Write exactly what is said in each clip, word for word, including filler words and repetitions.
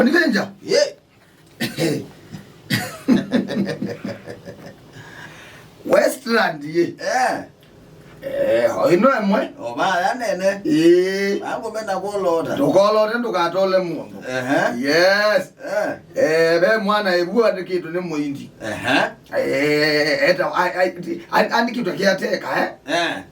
Bonventure. Ye. Westland ye. Eh. Eh, o ino emwe. O baya nene. Ĩĩ. Angũmena kũlota. Ndũkoloote ndũkatole mũndũ. Ehe. Yes. Eh. Eh, ve mwana ĩvu andĩkĩtwe nĩ mũindi. Ehe. Eh, eta, a-, a-, a-, andĩkĩtwe kĩateka, eh? Eh.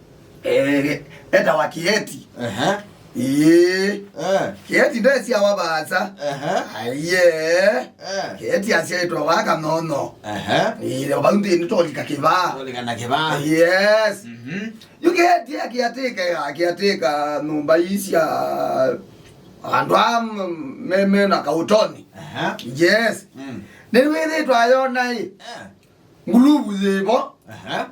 Eh, etawa Kieti. Ehe. Ĩĩ. Eh. Kieti ndesyawa vaasa. Ehe. Aiye. Eh. Kieti asyaĩtwe wa Kanono. Ehe. Ĩĩ, vau nthĩnĩ tolika kĩvaa. Tolika na kĩvaa. Yes. Mhm. Yu Kieti akiatĩka, akiatĩka nyũmba ii sya andũ a m-, me, me na kaũtoni. Ehe. Yes. Mm. Nĩwĩthĩtwe ayona ĩ. Eh. Nguluvu yĩvo. Aha.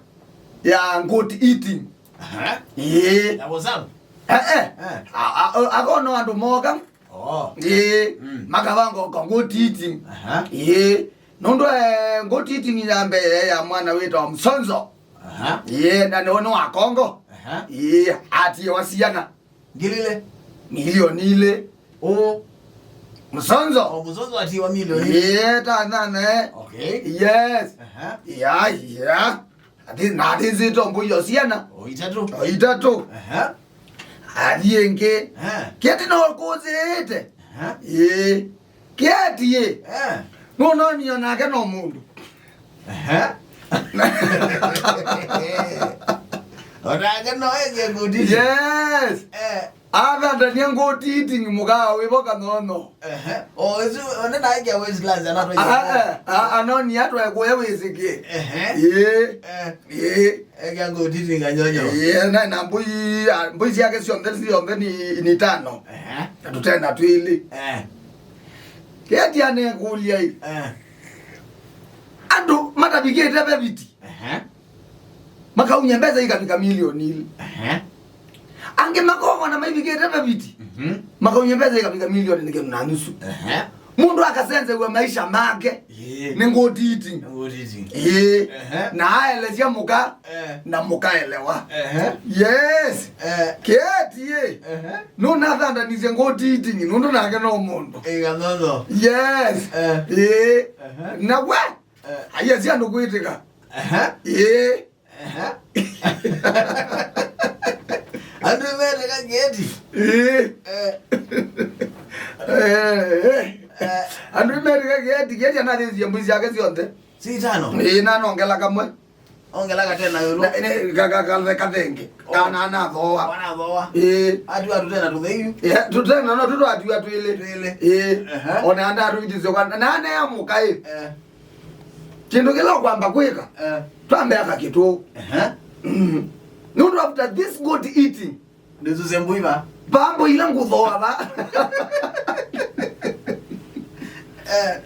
Ya goat eating. Aha. Ĩĩ. Ya WhatsApp? Eh, eh. Eh. A-, a-, a-, akona andũ moka. Oh. Ĩĩ. Mm. Makavanga ka goat eating. Aha. Ĩĩ. Nũndũ, eh, goat eating ya mbee ya mwana wĩtawa Msonzo. Aha. Ĩĩ, na nĩ, nĩ wa Kongo. Aha. Ĩĩ, atiĩwa syana. Ngili ilĩ? Milioni ilĩ. Ũ? Msonzo. O, Msonzo atiwa milioni. Ĩĩ, ta nana, eh. Okay. Yes. Aha. Ya, ya. Ati, na athĩnzĩte mbũi o syana. O itatũ. O itatũ. Aha. Athi ĩngĩ. Aha. Kĩti no kũzĩĩte. Aha. Ĩĩ. Kĩeti ĩ. Eh. Nũnonio nake no mũndũ. Ehe. Onake no eke ngũtiti. Yes. Eh. Athandania ngũtiti mũkaa wĩvo Kanono. Ehe. O, ĩsu, one naekia Westlands anatwa. Ah, eh, ah, anoni atwa kũya wĩsĩkĩe. Ehe. Ĩĩ. Eh. Ĩĩ. Eke ngũtiti nganyonyo. Ĩĩ, na, na mbũi, ah, mbũi syake syonthe, syonthe ni, ni tano. Ehe. Na tũtena twĩlĩ. Eh. Kĩeti anekũlya ĩ. Eh. Andũ matavikĩte veviti. Ehe. Makaumya mbesa ikavika milioni ilĩ. Ehe. Angĩ makovona maivikĩte veviti. Mhm. Makaumya mbesa ikavika milioni nĩ kĩndũ na nusu. Ehe. Mũndũ akasenzew'a maisha make. Ĩĩ. Nĩ ngũtiti. Nĩ ngũtiti. Ĩĩ. Ehe. Na aelesya mũka. Eh. Na mũkaelewa. Ehe. Yes. Eh. Kĩeti ĩ. Ehe. Nũnathandanisye ngũtiti nũndũ nake no mũndũ. Ĩĩ, Kanono. Yes. Eh. Ĩĩ. Ehe. Na we. Eh. Aiya si andũ kwĩtĩka. Ehe. Ĩĩ. Ehe. Andũ metĩka Kĩeti. Ĩĩ. Eh. Eh, eh. Eh. Andũ metĩka Kĩeti, Kĩeti anathĩnzie mbũi syake syonthe. Si itano? Ĩĩ, nanongela kamwe. Ongela katena ĩũlũ. Na, ne, ka, ka, ka, kathenge. Oh. Kana anathoa. Anathoa. Ĩĩ. Atu, atu tena tũtheiu. Ĩĩ, tũtena no tũtwatiwa twĩlĩ. Twĩlĩ. Ĩĩ. Ehe. Ona anda atũitisyo kwa, na ane ya mũkaĩ. Eh. Kĩndũ kĩla ũkwamba kwĩka, eh, twambe aka kĩtũ. Ehe. Mm. Nũndũ after this goat eating, ndĩsuse mbũi va? Pambo ila ngũthoa va? Eh.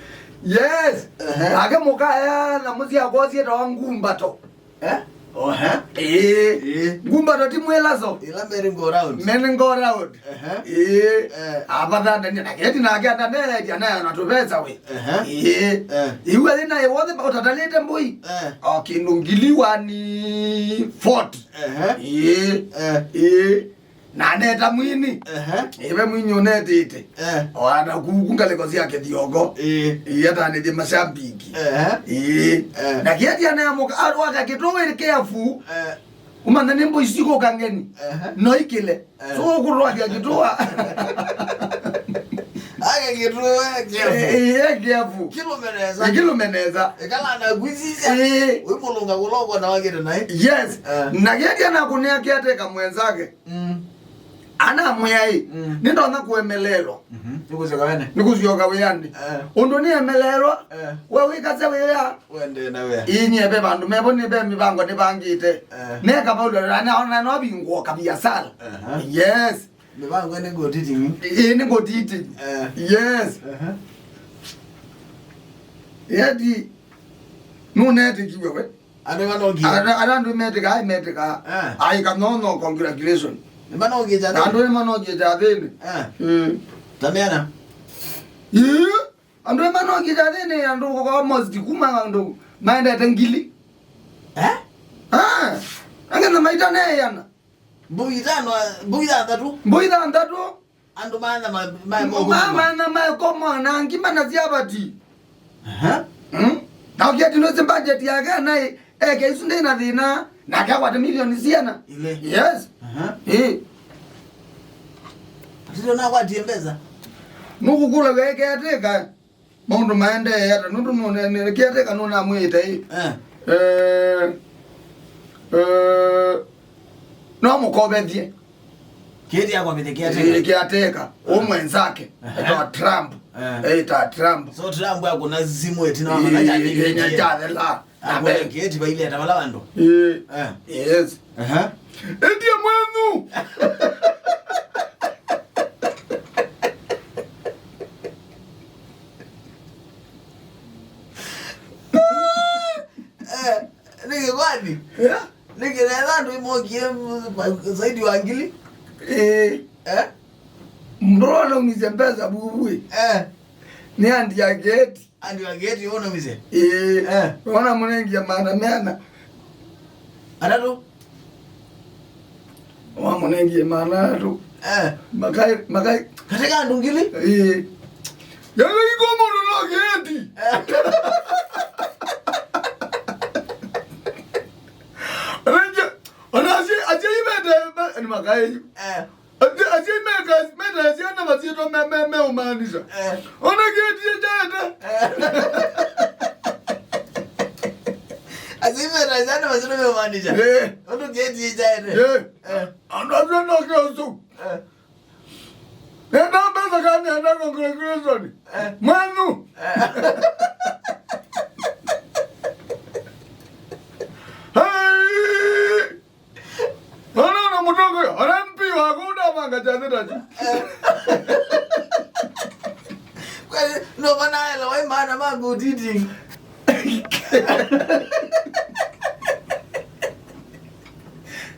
Yes. Ehe. Nake mũkaya na mũsyakwa ũsyĩtawa Ngumbato. Eh? Ohe. Ĩĩ. Ĩĩ. Ngumbato ti mwĩlaso. Ila merry go round. Merry go round. Ehe. Ĩĩ. Eh. Avathandania na Kĩeti nake andandeethya nayo na tũvesa we. Ehe. Ĩĩ. Eh. Iu athi naye wothe ũtatalĩte mbũi. Eh. O kĩndũ ngili one forty. Ehe. Ĩĩ. Eh. Ĩĩ. Na neta mwini. Ehe. Ĩve mwini ũnetĩte. Eh. O ana kuku ngalĩko sya kĩthiongo. Ĩĩ. Ĩĩ, atanĩthye mashabiki. Ehe. Ĩĩ. Eh. Na Kĩeti anayamuka, a-, waka kĩtũĩ kĩafu. Eh. Umanya nĩ mbũi sikũka ngeni. Ehe. No ikĩle. Eh. So ũkũtwakia kĩtũa. Ake kĩtũĩ kĩafu. Eh, eh, kĩafu. Kĩlũme nesa. Eh, kĩlũme nesa. Ĩkala na kwĩsisya. Eh. Wĩ mũlũnga kũla ũkwona wakĩte naĩ. Yes. Eh. Na Kĩeti anakũnĩa kĩateka mwenzake. Mm. Anamwĩa ĩ, mm, nĩndonya kũemeleelwa. Mhm. Nĩkũsyoka wene. Nĩkũsyoka wĩanĩ. Eh. Ũndũ nĩemeleelwa, eh, we wĩkase wĩa. Wende na wĩa. Inyie ve vandũ mevo nĩ ve mĩvango nĩvangĩte. Eh. Neka Paulo, na, na, na no vingũo kabiasala. Aha. Yes. Mĩvango nĩ ngũtiti. Ĩĩ, nĩ ngũtiti. Eh. Yes. Aha. Yeti, nũnetĩkiwe we. Andũ manongie. Ara, ara andũ metĩka, ai metĩka. Eh. Ai Kanono, congratulations. Nĩ manongie kyathĩnĩ. Andũ nĩ manongie kyathĩnĩ. Eh. Mm. Tameana. Ĩĩ. Andũ nĩ manongie kyathĩnĩ, andũ almost kuma andũ maendete ngili. Eh? Ah. Angĩ na maita neana. Mbũi itano, mbũi ithathatũ. Mbũi ithathatũ. Andũ maana ma-, ma-, ma-, ma-, maana makomoa na ngima na syavati. Aha. Mm? Na ũkĩati nũsĩ budget yake naĩ, eke isu ndĩ na thĩna, nake akwate milioni siana. Ile. Yes. Aha. Eh. Sio nakwatie mbesa. Nũkũkũla weke atĩka. Maũndũ maendee ata? Nũndũ nũneenele kĩateka nũnamwĩĩte ĩ. Eh. Eh, eh, no mũkovethye. Kĩti akovethye kĩateka. Eh, kĩateka. Ũ mwenzake. Aha. Etawa Trump. Eh. Etawa Trump. So Trump akũna simu ĩtina wa makacha. Ĩĩ, nĩkĩtie. Nyachathela. Akũna kĩti vaileta vala vandũ. Ĩĩ. Eh. Yes. Aha. Ĩtie mwenyu. Eh, nĩkĩ kwani? Yeah. Nĩkĩ netha andũ imokie zaidi wa ngili? Eh. Eh? Mndũ ũla ũnaumisye mbesa vuvu ĩ. Eh. Nĩ andi ya gate. Andũ angĩ eti ũnaumisye? Ĩĩ. Eh. Ona mũnengie maana meana. Atatũ? Wamũnengie maana atatũ. Eh. Makai, makai. Katika andũ ngili? Ĩĩ. Yaani iko mũndũ no gate. Eh. Ona asyai mete, ni makai. Eh. Ati, asyai meka, meta syana masyĩtwa me, me, meũmaanisha. Eh. Ona gate ĩkyaete. Eh. Asyai meta syana masyĩtwa meũmaanisha. Eh. Ũndũ gate ĩkyaete. Eh. Eh. Andũ asu no kĩosu. Eh. Nenda mbesa kana nenda congratulation. Eh. Mwenyu. Eh. Hey! Ona, ona mũtongoria, ona M P waku ndavanga kyathĩ takyo. Kweli, no vanaelewa maana ma good eating.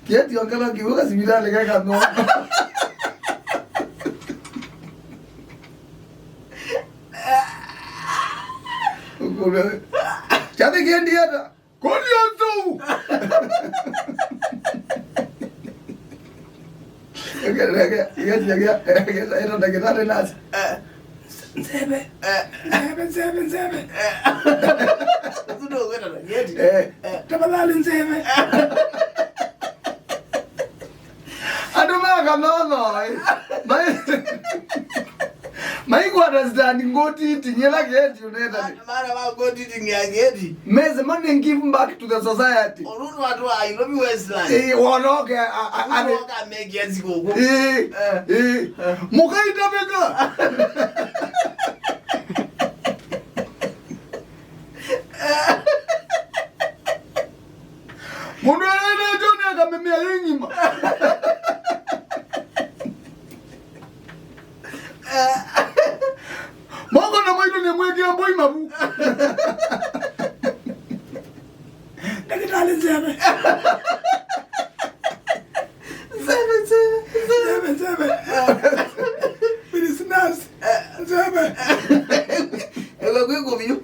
Kĩeti ongela kiuka sivitalĩ keka no. Kyathĩ kĩendie ata? Kũlya nzou! Ĩta ndagĩtarĩ nasi. Eh. Nzeve. Eh. Nzeve, nzeve, nzeve. Eh. Ũsu nĩ ũgweta na gate. Eh. Eh. Tafadhali nzeve. Andũ ma Kanono, eh. Mai-, maikwata stand ngũti ting'ĩla gate. Unaweza ni- Mara ma goti tingi ya geti. Meze money give back to the society. Orundu watu wa Nairobi Westland. Eh, wonoke a, a, a, ame- Woka megi ya ziko huko. Eh, eh. Eh. Mukaita beka. Mundu anaenda John akamemea yingima. Moko na maitũ nĩ mwĩkĩa mbũi mavu. Ndagĩtarĩ nzeve. Nzeve, nzeve, nzeve. Nzeve, nzeve. Please, nurse. Nzeve. Eka kwĩ kũvyũ.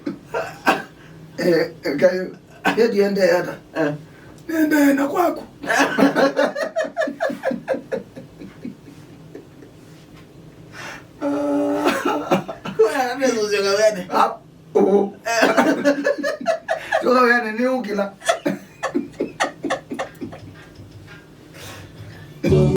Eh, kayo. Kĩeti endee ata? Eh. Nendee na kwaku. Kwa nini usioga wene? Ah, oh. Eh. Sio wene nĩ ũkĩla.